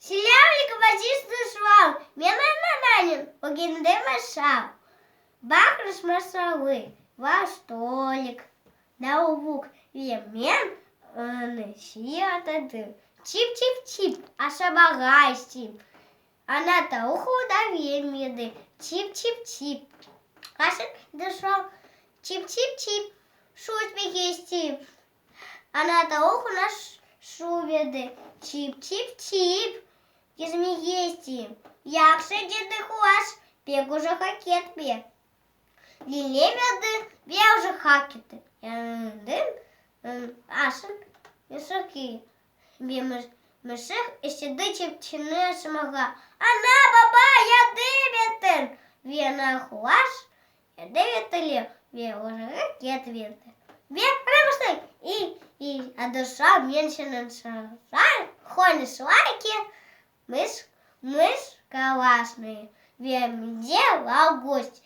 Selâm aleyküm, aziz duşman, Men Anananen ögende maşal. Baqıñız masalı, Va stolik, davuk ve men atadım. Çip-çip-çip, aşamağa isteyim. Ana tavuq oda bermedi. Çip-çip-çip, aşın duşman, Çip-çip-çip, şu içmege isteyim. Ana tavuq oña şu berdi. Çip-çip-çip, kezmege isteyim. Yahşı, dedi quş, pek uzaqqa ketme. Diñlemedi ve uzaqqa ketti. Endi aşın eşiki ve mışıq istedi çipçini aşamağa. Ana, baba, yardım etiñ! Ve ana quş yardım ettiler ve uzaqqa ketmedi. Ve ana başlay, i, i, duşman, men seni лайки, мышка классная. Ve mende гость,